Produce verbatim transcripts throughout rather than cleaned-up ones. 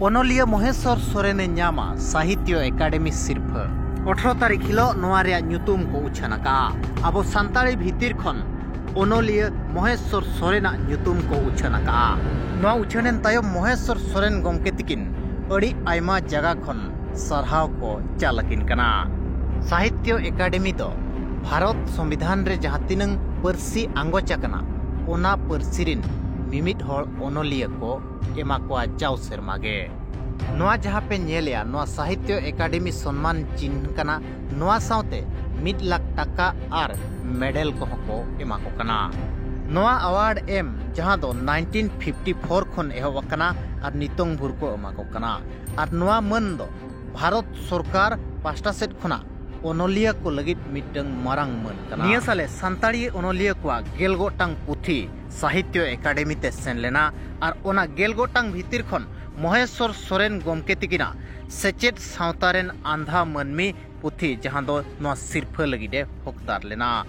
ᱚᱱᱚᱞᱤᱭᱟᱹ ᱢᱚᱦᱮᱥᱚᱨ ᱥᱚᱨᱮᱱᱮ ᱧᱟᱢᱟ ᱥᱟᱦᱤᱛᱭᱚ ᱮᱠᱟᱰᱮᱢᱤ ᱥᱤᱨᱯᱷᱟᱹ᱾ ᱟᱴᱷᱨᱚ ᱛᱟᱹᱨᱤᱠᱷ ᱦᱤᱞᱚᱜ ᱱᱚᱣᱟ ᱨᱮᱭᱟᱜ ᱧᱩᱛᱩᱢ ᱠᱚ ᱩᱪᱷᱟᱹᱱ ᱟᱠᱟᱫᱼᱟ᱾ ᱟᱵᱚ ᱥᱟᱱᱛᱟᱲᱤ ᱵᱷᱤᱛᱤᱨ ᱠᱷᱚᱱ ᱚᱱᱚᱞᱤᱭᱟᱹ ᱢᱚᱦᱮᱥᱚᱨ ᱥᱚᱨᱮᱱᱟᱜ ᱧᱩᱛᱩᱢ ᱠᱚ ᱩᱪᱷᱟᱹᱱ ᱟᱠᱟᱫᱼᱟ᱾ ᱱᱚᱣᱟ ᱩᱪᱷᱟᱹᱱ ᱮᱱ ᱛᱟᱭᱚᱢ ᱢᱚᱦᱮᱥᱚᱨ ᱥᱚᱨᱮᱱ ᱜᱚᱢᱠᱮ ᱛᱤᱠᱤᱱ ᱟᱹᱰᱤ ᱟᱭᱢᱟ ᱡᱟᱭᱜᱟ ᱠᱷᱚᱱ ᱥᱟᱨᱦᱟᱣ ᱠᱚ ᱪᱟᱞ ᱟᱹᱠᱤᱱ ᱠᱟᱱᱟ᱾ ᱥᱟᱦᱤᱛᱭᱚ ᱮᱠᱟᱰᱮᱢᱤ ᱫᱚ ᱵᱷᱟᱨᱚᱛ ᱥᱚᱝᱵᱤᱫᱷᱟᱱ ᱨᱮ ᱡᱟᱦᱟᱸ ᱛᱤᱱᱟᱹᱝ ᱯᱟᱹᱨᱥᱤ ᱟᱸᱜᱚᱪ ᱟᱠᱟᱱᱟ, ᱚᱱᱟ ᱯᱟᱹᱨᱥᱤ ᱨᱤᱱ ᱢᱤᱢᱤᱫ ᱦᱚᱲ ᱚᱱᱚᱞᱤᱭᱟᱹ ᱠᱚ ᱮᱢᱟ ᱠᱚᱣᱟ ᱡᱟᱣ ᱥᱮᱨᱢᱟ ᱜᱮ᱾ ᱱᱚᱣᱟ ᱡᱟᱦᱟᱸ ᱯᱮ ᱧᱮᱞᱮᱜᱼᱟ, ᱱᱚᱣᱟ ᱥᱟᱦᱤᱛᱭᱚ ᱮᱠᱟᱰᱮᱢᱤ ᱥᱚᱱᱢᱟᱱ ᱪᱤᱱᱦᱟᱹ ᱠᱟᱱᱟ᱾ ᱱᱚᱣᱟ ᱥᱟᱶᱛᱮ ᱢᱤᱫ ᱞᱟᱠᱷ ᱴᱟᱠᱟ ᱟᱨ ᱢᱮᱰᱮᱞ ᱠᱚᱦᱚᱸ ᱠᱚ ᱮᱢᱟ ᱠᱚ ᱠᱟᱱᱟ᱾ ᱱᱚᱣᱟ ᱟᱣᱟᱨᱰ ᱮᱢ, ᱡᱟᱦᱟᱸ ᱫᱚ ᱱᱟᱭᱤᱱᱴᱤᱱ ᱯᱷᱤᱯᱴᱤ ᱯᱷᱳᱨ ᱠᱷᱚᱱ ᱮᱦᱚᱵ ᱟᱠᱟᱱᱟ ᱟᱨ ᱱᱤᱛᱚᱝ ᱵᱷᱳᱨ ᱠᱚ ᱮᱢᱟ ᱠᱚ ᱠᱟᱱᱟ, ᱟᱨ ᱱᱚᱣᱟ ᱢᱟᱹᱱ ᱫᱚ ᱵᱷᱟᱨᱚᱛ ᱥᱚᱨᱠᱟᱨ ᱯᱟᱥᱴᱟ ᱥᱮᱫ ᱠᱷᱚᱱᱟᱜ ᱚᱱᱚᱞᱤᱭᱟᱹ ᱠᱚ ᱞᱟᱹᱜᱤᱫ ᱢᱤᱫᱴᱟᱝ ᱢᱟᱨᱟᱝ ᱢᱟᱹᱱ ᱠᱟᱱᱟ᱾ ᱱᱤᱭᱟᱹ ᱥᱟᱞᱮ ᱥᱟᱱᱛᱟᱲᱤ ᱚᱱᱚᱞᱤᱭᱟᱹ ᱠᱚᱣᱟᱜ ᱜᱮᱞ ᱜᱚᱴᱟᱝ ᱯᱩᱛᱷᱤ ᱥᱟᱦᱤᱛᱭᱚ ᱮᱠᱟᱰᱮᱢᱤ ᱛᱮ ᱥᱮᱱ ᱞᱮᱱᱟ, ᱟᱨ ᱚᱱᱟ ᱜᱮᱞ ᱜᱚᱴᱟᱝ ᱵᱷᱤᱛᱤᱨ ᱠᱷᱚᱱ ᱢᱚᱦᱮᱥᱚᱨ ᱥᱚᱨᱮᱱ ᱜᱚᱢᱠᱮ ᱛᱤᱠᱤᱱᱟᱜ ᱥᱮᱪᱮᱫ ᱥᱟᱶᱛᱟ ᱨᱮᱱ ᱟᱸᱫᱷᱟ ᱢᱟᱹᱱᱢᱤ ᱯᱩᱛᱷᱤ, ᱡᱟᱦᱟᱸ ᱫᱚ ᱱᱚᱣᱟ ᱥᱤᱨᱯᱷᱟᱹ ᱞᱟᱹᱜᱤᱫ ᱮ ᱦᱚᱠᱫᱟᱨ ᱞᱮᱱᱟ᱾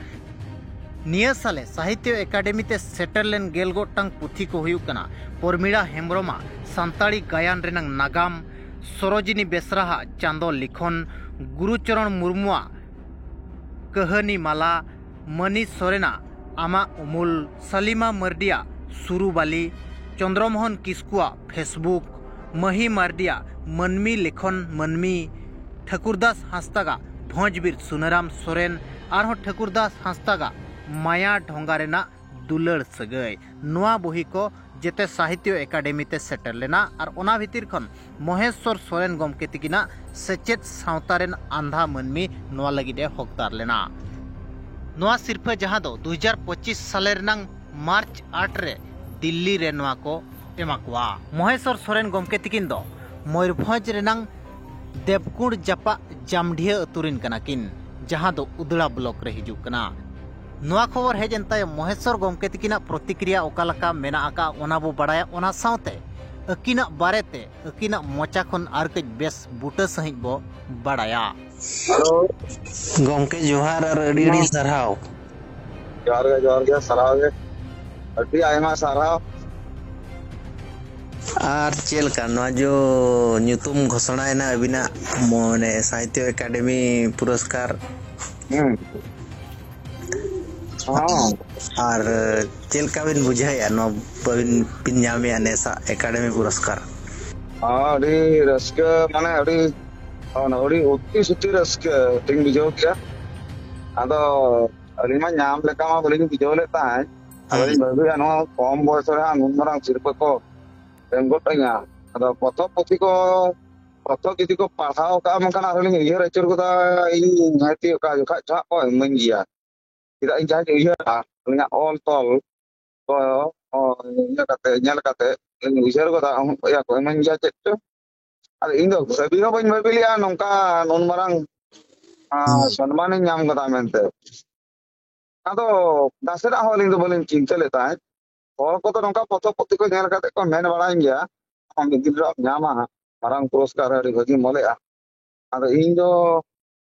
ᱱᱤᱭᱟᱹ ᱥᱟᱞᱮ ᱥᱟᱦᱤᱛᱭᱚ ᱮᱠᱟᱰᱮᱢᱤ ᱛᱮ ᱥᱮᱴᱮᱨ ᱞᱮᱱ ᱜᱮᱞ ᱜᱚᱴᱟᱝ ᱯᱩᱛᱷᱤ ᱠᱚ ᱦᱩᱭᱩᱜ ᱠᱟᱱᱟ ᱯᱚᱨᱢᱤᱲᱟ ᱦᱮᱢᱵᱽᱨᱚᱢᱟᱜ ᱥᱟᱱᱛᱟᱲᱤ ᱜᱟᱭᱟᱱ ᱨᱮᱱᱟᱜ ᱱᱟᱜᱟᱢ, ᱥᱚᱨᱳᱡᱤᱱᱤ ᱵᱮᱥᱨᱟᱦᱟᱜ ᱪᱟᱸᱫᱚ ᱞᱤᱠᱷᱚᱱ, ᱜᱩᱨᱩᱪᱚᱨᱚᱬ ᱢᱩᱨᱢᱩᱣᱟᱜ ᱠᱟᱹᱦᱟᱹᱱᱤ ᱢᱟᱞᱟ, ᱢᱟᱹᱱᱤ ᱥᱚᱨᱮᱱᱟᱜ ᱟᱢᱟᱜ ᱩᱢᱩᱞ, ᱥᱟᱞᱤᱢᱟ ᱢᱟᱹᱨᱰᱤᱭᱟᱜ ᱥᱩᱨᱩᱵᱟᱞᱤ, ᱪᱚᱸᱫᱽᱨᱚᱢᱳᱦᱚᱱ ᱠᱤᱥᱠᱩᱣᱟᱜ ᱯᱷᱮᱥᱵᱩᱠ, ᱢᱟᱹᱦᱤ ᱢᱟᱹᱨᱰᱤᱭᱟᱜ ᱢᱟᱹᱱᱢᱤ ᱞᱮᱠᱷᱚᱱ ᱢᱟᱹᱱᱢᱤ, ᱴᱷᱟᱹᱠᱩᱨᱫᱟᱥ ᱦᱟᱸᱥᱫᱟᱜᱟᱜ ᱵᱷᱚᱸᱡᱽᱵᱤᱨ ᱥᱩᱱᱟᱹᱨᱟᱢ ᱥᱚᱨᱮᱱ, ᱟᱨᱦᱚᱸ ᱴᱷᱟᱹᱠᱩᱨᱫᱟᱥ ᱦᱟᱸᱥᱫᱟᱜᱟᱜ ᱢᱟᱭᱟ ᱰᱷᱚᱸᱜᱟ ᱨᱮᱱᱟᱜ ᱫᱩᱞᱟᱹᱲ ᱥᱟᱹᱜᱟᱹᱭ᱾ ᱱᱚᱣᱟ ᱵᱚᱦᱤ ᱠᱚ ᱡᱮᱛᱮ ᱥᱟᱦᱤᱛᱭᱚ ᱮᱠᱟᱰᱮᱢᱤ ᱛᱮ ᱥᱮᱴᱮᱨ ᱞᱮᱱᱟ, ᱟᱨ ᱚᱱᱟ ᱵᱷᱤᱛᱤᱨ ᱠᱷᱚᱱ ᱢᱚᱦᱮᱥᱚᱨ ᱥᱚᱨᱮᱱ ᱜᱚᱢᱠᱮ ᱛᱤᱠᱤᱱᱟᱜ ᱥᱮᱪᱮᱫ ᱥᱟᱶᱛᱟ ᱨᱮᱱ ᱟᱸᱫᱷᱟ ᱢᱟᱹᱱᱢᱤ ᱱᱚᱣᱟ ᱞᱟᱹᱜᱤᱫ ᱮ ᱦᱚᱠᱫᱟᱨ ᱞᱮᱱᱟ᱾ ᱱᱚᱣᱟ ᱥᱤᱨᱯᱷᱟᱹ, ᱡᱟᱦᱟᱸ ᱫᱚ ᱫᱩ ᱦᱟᱡᱟᱨ ᱯᱚᱸᱪᱤᱥ ᱥᱟᱞᱮ ᱨᱮᱱᱟᱝ ᱢᱟᱨᱪ ᱟᱴ ᱨᱮ ᱫᱤᱞᱞᱤ ᱨᱮ ᱱᱚᱣᱟ ᱠᱚ ᱮᱢᱟ ᱠᱚᱣᱟ᱾ ᱢᱚᱦᱮᱥᱚᱨ ᱥᱚᱨᱮᱱ ᱜᱚᱢᱠᱮ ᱛᱤᱠᱤᱱ ᱫᱚ ᱢᱚᱭᱩᱨᱵᱷᱚᱸᱡᱽ ᱨᱮᱱᱟᱝ ᱫᱮᱵᱽᱠᱩᱸᱰ ᱡᱟᱯᱟᱜ ᱡᱟᱢᱰᱷᱤᱭᱟᱹ ᱟᱹᱛᱩ ᱨᱤᱱ ᱠᱟᱱᱟ ᱠᱤᱱ, ᱡᱟᱦᱟᱸ ᱫᱚ ᱩᱫᱽᱲᱟ ᱵᱞᱚᱠ ᱨᱮ ᱦᱤᱡᱩᱜ ᱠᱟᱱᱟ᱾ ᱱᱚᱣᱟ ᱠᱷᱚᱵᱚᱨ ᱦᱮᱡ ᱮᱱ ᱛᱟᱭᱚᱢ ᱢᱚᱦᱮᱥᱚᱨ ᱜᱚᱢᱠᱮ ᱛᱤᱠᱤᱱᱟᱜ ᱯᱨᱚᱛᱤᱠᱨᱤᱭᱟ ᱚᱠᱟ ᱞᱮᱠᱟ ᱢᱮᱱᱟᱜ ᱟᱠᱟᱫ, ᱚᱱᱟ ᱵᱚ ᱵᱟᱲᱟᱭᱟ᱾ ᱚᱱᱟ ᱥᱟᱶᱛᱮ ᱟᱹᱠᱤᱱᱟᱜ ᱵᱟᱨᱮᱛᱮ ᱟᱹᱠᱤᱱᱟᱜ ᱢᱚᱪᱟ ᱠᱷᱚᱱ ᱟᱨ ᱠᱟᱹᱡ ᱵᱮᱥ ᱵᱩᱴᱟᱹ ᱥᱟᱺᱦᱤᱡ ᱵᱚ ᱵᱟᱲᱟᱭᱟ᱾ ᱦᱮᱞᱳ᱾ ᱜᱚᱢᱠᱮ ᱡᱚᱦᱟᱨ ᱟᱨ ᱟᱹᱰᱤ ᱟᱹᱰᱤ ᱥᱟᱨᱦᱟᱣ᱾ ᱡᱚᱦᱟᱨ ᱜᱮ, ᱡᱚᱦᱟᱨ ᱜᱮ, ᱥᱟᱨᱦᱟᱣ ᱜᱮ, ᱟᱹᱰᱤ ᱟᱭᱢᱟ ᱥᱟᱨᱦᱟᱣ᱾ ᱟᱨ ᱪᱮᱫ ᱞᱮᱠᱟ ᱱᱚᱣᱟ ᱡᱚ ᱧᱩᱛᱩᱢ ᱜᱷᱳᱥᱚᱱᱟᱭᱮᱱᱟ ᱟᱹᱵᱤᱱᱟᱜ ᱢᱟᱱᱮ ᱥᱟᱦᱤᱛᱛᱚ ᱮᱠᱟᱰᱮᱢᱤ ᱯᱩᱨᱚᱥᱠᱟᱨ? ᱦᱩᱸ᱾ ᱦᱚᱸ᱾ ᱟᱨ ᱪᱮᱫ ᱞᱮᱠᱟ ᱵᱤᱱ ᱵᱩᱡᱷᱟᱹᱣᱮᱫᱼᱟ ᱱᱚᱣᱟ ᱵᱤᱱ ᱵᱤᱱ ᱧᱟᱢᱮᱫᱼᱟ ᱱᱮᱥᱟᱜ ᱮᱠᱟᱰᱮᱢᱤ ᱯᱩᱨᱚᱥᱠᱟᱨ? ᱟᱹᱰᱤ ᱨᱟᱹᱥᱠᱟᱹ, ᱢᱟᱱᱮ ᱟᱹᱰᱤ, ᱟᱹᱰᱤ ᱩᱛᱤ ᱥᱩᱛᱤ ᱨᱟᱹᱥᱠᱟᱹ ᱞᱤᱧ ᱵᱩᱡᱷᱟᱹᱣ ᱠᱮᱜᱼᱟ᱾ ᱟᱫᱚ ᱟᱹᱞᱤᱧ ᱢᱟ ᱧᱟᱢ ᱞᱮᱠᱟ ᱢᱟ ᱵᱟᱹᱞᱤᱧ ᱵᱩᱡᱷᱟᱹᱣ ᱞᱮᱫ ᱛᱟᱦᱮᱸᱫ᱾ ᱟᱫᱚ ᱦᱩᱸ᱾ ᱞᱤᱧ ᱵᱷᱟᱹᱵᱤᱭᱟ ᱱᱚᱣᱟ ᱠᱚᱢ ᱵᱚᱭᱚᱥ ᱨᱮ ᱦᱟᱸᱜ ᱱᱩᱱ ᱢᱟᱨᱟᱝ ᱥᱤᱨᱯᱟᱹ ᱠᱚ ᱮᱢ ᱜᱚᱫ ᱟᱹᱧᱟ᱾ ᱟᱫᱚ ᱯᱚᱛᱚᱵ ᱯᱩᱛᱷᱤ ᱠᱚ, ᱯᱚᱛᱚᱵ ᱡᱩᱫᱤ ᱠᱚ ᱯᱟᱲᱦᱟᱣ ᱠᱟᱜᱼᱟ, ᱢᱮᱱᱠᱷᱟᱱ ᱟᱨᱦᱚᱸ ᱞᱤᱧ ᱩᱭᱦᱟᱹᱨ ᱟᱹᱪᱩᱨ ᱜᱚᱫᱟ, ᱤᱧ ᱦᱟᱭᱛᱮ ᱚᱠᱟ ᱡᱚᱠᱷᱟᱡ ᱪᱚ ᱦᱟᱸᱜ ᱠᱚ ᱤᱢᱟᱹᱧ ᱜᱮᱭᱟ᱾ ᱪᱮᱫᱟᱜ ᱤᱧ ᱡᱟᱦᱟᱸᱧ ᱩᱭᱦᱟᱹᱨᱟ, ᱟᱹᱞᱤᱧᱟᱜ ᱚᱞ ᱛᱚᱞ ᱠᱚ, ᱚ, ᱤᱭᱟᱹ ᱠᱟᱛᱮ, ᱧᱮᱞ ᱠᱟᱛᱮ ᱤᱧ ᱩᱭᱦᱟᱹᱨ ᱜᱚᱫᱟ, ᱩᱱ ᱠᱚ ᱤᱭᱟᱹ ᱠᱚ ᱤᱢᱟᱹᱧ ᱜᱮᱭᱟ ᱪᱮᱫ ᱪᱚ᱾ ᱟᱫᱚ ᱤᱧ ᱫᱚ ᱵᱷᱟᱹᱵᱤ ᱦᱚᱸ ᱵᱟᱹᱧ ᱵᱷᱟᱹᱵᱤ ᱞᱮᱜᱼᱟ ᱱᱚᱝᱠᱟ ᱱᱩᱱ ᱢᱟᱨᱟᱝ, ᱟᱸ, ᱦᱩᱸ᱾ ᱥᱚᱱᱢᱟᱱᱤᱧ ᱧᱟᱢ ᱠᱟᱫᱟ ᱢᱮᱱᱛᱮ᱾ ᱟᱫᱚ ᱱᱟᱥᱮᱱᱟᱜ ᱦᱚᱸ ᱟᱹᱞᱤᱧ ᱫᱚ ᱵᱟᱹᱞᱤᱧ ᱪᱤᱱᱛᱟᱹ ᱞᱮᱫ ᱛᱟᱦᱮᱸᱫ᱾ ᱦᱚᱲ ᱠᱚᱫᱚ ᱱᱚᱝᱠᱟ ᱯᱚᱛᱚᱵ ᱯᱩᱛᱷᱤ ᱠᱚ ᱧᱮᱞ ᱠᱟᱛᱮ ᱠᱚ ᱢᱮᱱ ᱵᱟᱲᱟᱭᱤᱧ ᱜᱮᱭᱟ, "ᱟᱢ ᱢᱤᱫ ᱫᱤᱱ ᱦᱤᱞᱳᱜ ᱮᱢ ᱧᱟᱢᱟ ᱦᱟᱸᱜ, ᱢᱟᱨᱟᱝ ᱯᱩᱨᱚᱥᱠᱟᱨ ᱟᱹᱰᱤ ᱵᱷᱟᱹᱜᱤᱢ ᱚᱞᱮᱜᱼᱟ᱾" ᱟᱫᱚ ᱤᱧ ᱫᱚ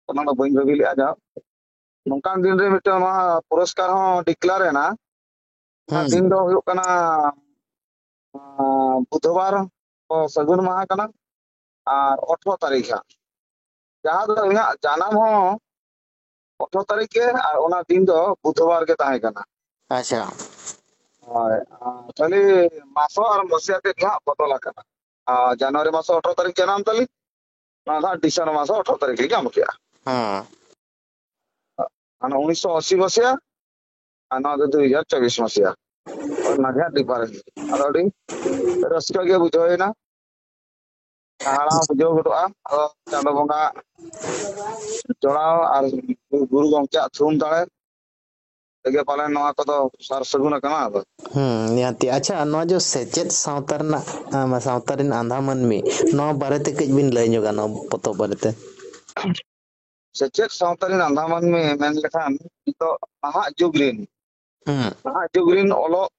ᱚᱱᱟ ᱫᱚ ᱵᱟᱹᱧ ᱵᱷᱟᱹᱵᱤ ᱞᱮᱫᱼᱟ᱾ ᱡᱟᱦᱟᱸ ᱱᱚᱝᱠᱟᱱ ᱫᱤᱱ ᱨᱮ ᱢᱤᱫᱴᱟᱝ ᱱᱚᱣᱟ ᱯᱩᱨᱚᱥᱠᱟᱨ ᱦᱚᱸ ᱰᱤᱠᱞᱮᱭᱟᱨ ᱮᱱᱟ᱾ ᱚᱱᱟ ᱦᱩᱸ᱾ ᱫᱤᱱ ᱫᱚ ᱦᱩᱭᱩᱜ ᱠᱟᱱᱟ, ᱟᱸ, ᱵᱩᱫᱷᱵᱟᱨ ᱠᱚ ᱥᱟᱹᱜᱩᱱ ᱢᱟᱦᱟ ᱠᱟᱱᱟ ᱟᱨ ᱟᱴᱷᱨᱚ ᱛᱟᱹᱨᱤᱠᱷ ᱦᱟᱸᱜ, ᱡᱟᱦᱟᱸ ᱫᱚ ᱤᱧᱟᱹᱜ ᱡᱟᱱᱟᱢ ᱦᱚᱸ ᱟᱴᱷᱨᱚ ᱛᱟᱹᱨᱤᱠᱷ ᱜᱮ ᱟᱨ ᱚᱱᱟ ᱫᱤᱱ ᱫᱚ ᱵᱩᱫᱷᱵᱟᱨ ᱜᱮ ᱛᱟᱦᱮᱸ ᱠᱟᱱᱟ᱾ ᱟᱪᱪᱷᱟ᱾ ᱦᱳᱭ, ᱟᱨ ᱠᱷᱟᱹᱞᱤ ᱢᱟᱥᱚ ᱟᱨ ᱢᱟᱹᱥᱤᱭᱟ ᱛᱮᱫ ᱜᱮ ᱦᱟᱸᱜ ᱵᱚᱫᱚᱞ ᱟᱠᱟᱱᱟ᱾ ᱟᱨ ᱡᱟᱱᱩᱣᱟᱨᱤ ᱢᱟᱥᱚ ᱟᱴᱷᱨᱚ ᱛᱟᱹᱨᱤᱠᱷ ᱡᱟᱱᱟᱢ ᱛᱟᱹᱞᱤᱧ, ᱚᱱᱟ ᱫᱚ ᱦᱟᱸᱜ ᱰᱤᱥᱮᱢᱵᱚᱨ ᱢᱟᱥᱚ ᱟᱴᱷᱨᱚ ᱛᱟᱹᱨᱤᱠᱷ ᱞᱤᱧ ᱧᱟᱢ ᱠᱮᱜᱼᱟ᱾ ᱦᱮᱸ᱾ ᱦᱟᱱᱟ ᱩᱱᱤᱥᱥᱚ ᱟᱥᱤ ᱢᱟᱹᱥᱤᱭᱟ ᱟᱨ ᱱᱚᱣᱟ ᱫᱚ ᱫᱩ ᱦᱟᱡᱟᱨ ᱪᱚᱵᱵᱤᱥ ᱢᱟᱹᱥᱤᱭᱟ᱾ ᱚᱱᱟ ᱜᱮ ᱦᱟᱸᱜ ᱰᱤᱯᱷᱟᱨᱮᱱᱥ᱾ ᱟᱫᱚ ᱟᱹᱰᱤ ᱨᱟᱹᱥᱠᱟᱹ ᱜᱮ ᱵᱩᱡᱷᱟᱹᱣ ᱮᱱᱟ, ᱦᱟᱦᱟᱲᱟ ᱦᱚᱸ ᱵᱩᱡᱷᱟᱹᱣ ᱜᱚᱫᱚᱜᱼᱟ᱾ ᱟᱫᱚ ᱪᱟᱸᱫᱚ ᱵᱚᱸᱜᱟ ᱡᱚᱲᱟᱣ ᱟᱨ ᱜᱩᱨᱩ ᱜᱚᱢᱠᱮᱭᱟᱜ ᱛᱷᱩᱢ ᱫᱟᱲᱮ ᱛᱮᱜᱮ ᱯᱟᱞᱮᱱ ᱱᱚᱣᱟ ᱠᱚᱫᱚ ᱥᱟᱨ ᱥᱟᱹᱜᱩᱱ ᱟᱠᱟᱱᱟ᱾ ᱟᱫᱚ ᱦᱩᱸ, ᱱᱤᱦᱟᱹᱛᱤ᱾ ᱟᱪᱪᱷᱟ, ᱱᱚᱣᱟ ᱡᱚ ᱥᱮᱪᱮᱫ ᱥᱟᱶᱛᱟ ᱨᱮᱱᱟᱜ, ᱟᱢ, ᱥᱟᱶᱛᱟ ᱨᱮᱱ ᱟᱸᱫᱷᱟ ᱢᱟᱹᱱᱢᱤ, ᱱᱚᱣᱟ ᱵᱟᱨᱮᱛᱮ ᱠᱟᱹᱡ ᱵᱤᱱ ᱞᱟᱹᱭ ᱧᱚᱜᱟ, ᱱᱚᱣᱟ ᱯᱚᱛᱚᱵ ᱵᱟᱨᱮᱛᱮ᱾ ᱥᱮᱪᱮᱫ ᱥᱟᱶᱛᱟ ᱨᱮᱱ ᱟᱸᱫᱷᱟ ᱢᱟᱹᱱᱢᱤ ᱢᱮᱱ ᱞᱮᱠᱷᱟᱱ ᱱᱤᱛᱚᱜ ᱱᱟᱦᱟᱜ ᱡᱩᱜᱽ ᱨᱮᱱ, ᱦᱩᱸ᱾ ᱱᱟᱦᱟᱜ ᱡᱩᱜᱽ ᱨᱮᱱ ᱚᱞᱚᱜ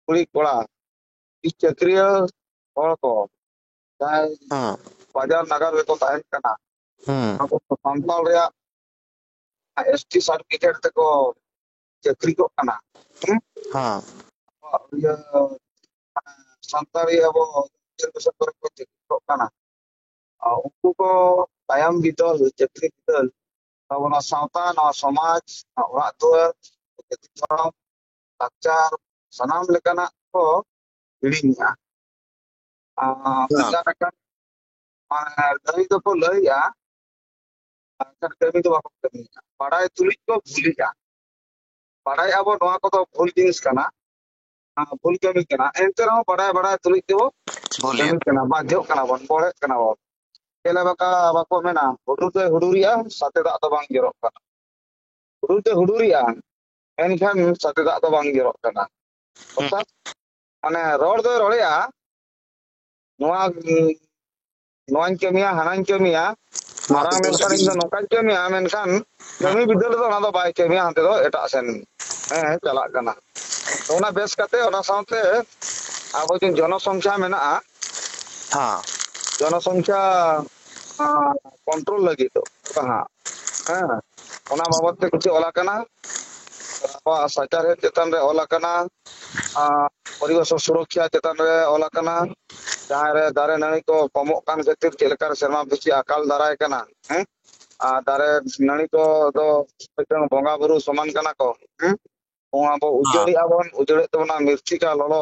ᱠᱩᱲᱤ ᱠᱚᱲᱟ, ᱪᱟᱹᱠᱨᱤᱭᱟᱹ ᱦᱚᱲ ᱠᱚ, ᱡᱟᱦᱟᱸᱭ ᱦᱮᱸ᱾ ᱵᱟᱡᱟᱨ ᱱᱟᱜᱟᱨ ᱨᱮᱠᱚ ᱛᱟᱦᱮᱱ ᱠᱟᱱᱟ, ᱦᱩᱸ᱾ ᱟᱵᱚ ᱥᱟᱱᱛᱟᱲ ᱨᱮᱭᱟᱜ ᱮᱥ ᱴᱤ ᱥᱟᱨᱴᱤᱯᱷᱤᱠᱮᱴ ᱛᱮᱠᱚ ᱪᱟᱹᱠᱨᱤ ᱠᱚᱜ ᱠᱟᱱᱟ᱾ ᱦᱮᱸ? ᱦᱮᱸ᱾ ᱟᱵᱚᱣᱟᱜ ᱤᱭᱟᱹ, ᱥᱟᱱᱛᱟᱲᱤ ᱟᱵᱚ ᱨᱮᱡᱟᱨᱵᱷᱮᱥᱚᱱ ᱠᱚᱨᱮ ᱠᱚ ᱪᱟᱹᱠᱨᱤ ᱠᱚᱜ ᱠᱟᱱᱟ, ᱟᱨ ᱩᱱᱠᱩ ᱠᱚ ᱛᱟᱭᱚᱢ ᱵᱤᱫᱟᱹᱞ, ᱪᱟᱹᱠᱨᱤ ᱵᱤᱫᱟᱹᱞ, ᱟᱵᱚ ᱱᱚᱣᱟ ᱥᱟᱶᱛᱟ, ᱱᱚᱣᱟ ᱥᱚᱢᱟᱡᱽ, ᱱᱚᱣᱟ ᱚᱲᱟᱜ ᱫᱩᱣᱟᱹᱨ, ᱡᱟᱹᱛᱤ ᱫᱷᱚᱨᱚᱢ, ᱞᱟᱠᱪᱟᱨ, ᱥᱟᱱᱟᱢ ᱞᱮᱠᱟᱱᱟᱜ ᱠᱚ ᱦᱤᱲᱤᱧᱮᱜᱼᱟ᱾ ᱟᱨ ᱦᱮᱸ᱾ ᱢᱤᱫᱴᱟᱝ ᱢᱤᱫᱴᱟᱝ, ᱢᱟᱱᱮ, ᱞᱟᱹᱭ ᱫᱚᱠᱚ ᱞᱟᱹᱭᱮᱜᱼᱟ, ᱢᱮᱱᱠᱷᱟᱱ ᱠᱟᱹᱢᱤ ᱫᱚ ᱵᱟᱠᱚ ᱠᱟᱹᱢᱤᱭᱮᱫᱼᱟ᱾ ᱵᱟᱲᱟᱭ ᱛᱩᱞᱩᱡ ᱠᱚ ᱵᱷᱩᱞᱮᱜᱼᱟ᱾ ᱵᱟᱲᱟᱭ ᱟᱵᱚ ᱱᱚᱣᱟ ᱠᱚᱫᱚ ᱵᱷᱩᱞ ᱡᱤᱱᱤᱥ ᱠᱟᱱᱟ, ᱟᱨ ᱵᱷᱩᱞ ᱠᱟᱹᱢᱤ ᱠᱟᱱᱟ, ᱮᱱᱛᱮ ᱨᱮᱦᱚᱸ ᱵᱟᱲᱟᱭ, ᱵᱟᱲᱟᱭ ᱛᱩᱞᱩᱡ ᱜᱮᱵᱚ ᱵᱷᱩᱞᱮᱫ᱾ ᱠᱟᱹᱢᱤ ᱠᱟᱱᱟ, ᱵᱟᱫᱽᱫᱷᱚᱜ ᱠᱟᱱᱟ ᱵᱚᱱ, ᱵᱚᱲᱦᱮᱜ ᱠᱟᱱᱟ ᱵᱚᱱ᱾ ᱪᱮᱫ ᱞᱮᱠᱟ ᱵᱟᱠᱚ ᱢᱮᱱᱟ, ᱦᱩᱰᱩᱨ ᱫᱚᱭ ᱦᱩᱰᱩᱨᱮᱜᱼᱟ, ᱥᱟᱛᱮ ᱫᱟᱜ ᱫᱚ ᱵᱟᱝ ᱡᱚᱨᱚᱜ ᱠᱟᱱᱟ᱾ ᱦᱩᱰᱩᱨ ᱫᱚᱭ ᱦᱩᱰᱩᱨᱮᱜᱼᱟ, ᱢᱮᱱᱠᱷᱟᱱ ᱥᱟᱛᱮ ᱫᱟᱜ ᱫᱚ ᱵᱟᱝ ᱡᱚᱨᱚᱜ ᱠᱟᱱᱟ᱾ ᱦᱩᱸ᱾ ᱚᱨᱛᱷᱟᱛ, ᱢᱟᱱᱮ, ᱨᱚᱲ ᱫᱚᱭ ᱨᱚᱲᱮᱜᱼᱟ, ᱱᱚᱣᱟ, ᱩᱸ, ᱱᱚᱣᱟᱧ ᱠᱟᱹᱢᱤᱭᱟ, ᱦᱟᱱᱟᱧ ᱠᱟᱹᱢᱤᱭᱟ, ᱱᱚᱣᱟ ᱢᱟᱨᱟᱝ ᱠᱚᱫᱚ ᱞᱮᱱᱠᱷᱟᱱ ᱤᱧ ᱫᱚ ᱱᱚᱝᱠᱟᱧ ᱠᱟᱹᱢᱤᱭᱟ, ᱢᱮᱱᱠᱷᱟᱱ ᱦᱮᱸ᱾ ᱠᱟᱹᱢᱤ ᱵᱤᱫᱟᱹᱞ ᱨᱮᱫᱚ ᱚᱱᱟ ᱫᱚ ᱵᱟᱭ ᱠᱟᱹᱢᱤᱭᱟ, ᱦᱟᱱᱛᱮ ᱫᱚ ᱮᱴᱟᱜ ᱥᱮᱱ, ᱦᱮᱸ, ᱪᱟᱞᱟᱜ ᱠᱟᱱᱟ᱾ ᱛᱚ, ᱚᱱᱟ ᱵᱮᱥ ᱠᱟᱛᱮ, ᱚᱱᱟ ᱥᱟᱶᱛᱮ ᱟᱵᱚ ᱡᱮ ᱡᱚᱱᱚᱥᱚᱝᱠᱷᱟ ᱢᱮᱱᱟᱜᱼᱟ, ᱦᱮᱸ᱾ ᱡᱚᱱᱚᱥᱚᱝᱠᱷᱟ, ᱟᱸ, ᱠᱚᱱᱴᱨᱳᱞ ᱞᱟᱹᱜᱤᱫ ᱫᱚ ᱡᱟᱦᱟᱸ, ᱦᱮᱸ, ᱚᱱᱟ ᱵᱟᱵᱚᱛ ᱛᱮ ᱠᱤᱪᱷᱩ ᱚᱞ ᱟᱠᱟᱱᱟ᱾ ᱟᱵᱚᱣᱟᱜ ᱥᱟᱪᱟᱨᱦᱮᱫ ᱪᱮᱛᱟᱱ ᱨᱮ ᱚᱞ ᱟᱠᱟᱱᱟ, ᱟᱸ, ᱯᱚᱨᱤᱵᱮᱥ ᱥᱩᱨᱚᱠᱷᱟ ᱪᱮᱛᱟᱱ ᱨᱮ ᱚᱞ ᱟᱠᱟᱱᱟ, ᱡᱟᱦᱟᱸ ᱨᱮ ᱫᱟᱨᱮ ᱱᱟᱹᱲᱤ ᱠᱚ ᱠᱚᱢᱚᱜ ᱠᱟᱱ ᱠᱷᱟᱹᱛᱤᱨ ᱪᱮᱫ ᱞᱮᱠᱟ ᱨᱮ ᱥᱮᱨᱢᱟ ᱯᱤᱪᱷᱤ ᱟᱠᱟᱞ ᱫᱟᱨᱟᱭ ᱠᱟᱱᱟ, ᱦᱮᱸ? ᱟᱨ ᱫᱟᱨᱮ ᱱᱟᱹᱲᱤ ᱠᱚ ᱫᱚ ᱢᱤᱫᱴᱟᱝ ᱵᱚᱸᱜᱟ ᱵᱩᱨᱩ ᱥᱚᱢᱟᱱ ᱠᱟᱱᱟ ᱠᱚ, ᱦᱮᱸ? ᱱᱚᱣᱟ ᱵᱚ ᱦᱮᱸ᱾ ᱩᱡᱟᱹᱲᱮᱜᱼᱟ ᱵᱚᱱ, ᱩᱡᱟᱹᱲᱮᱫ ᱛᱟᱵᱚᱱᱟ ᱢᱤᱨᱪᱤᱠᱟ ᱞᱚᱞᱚ,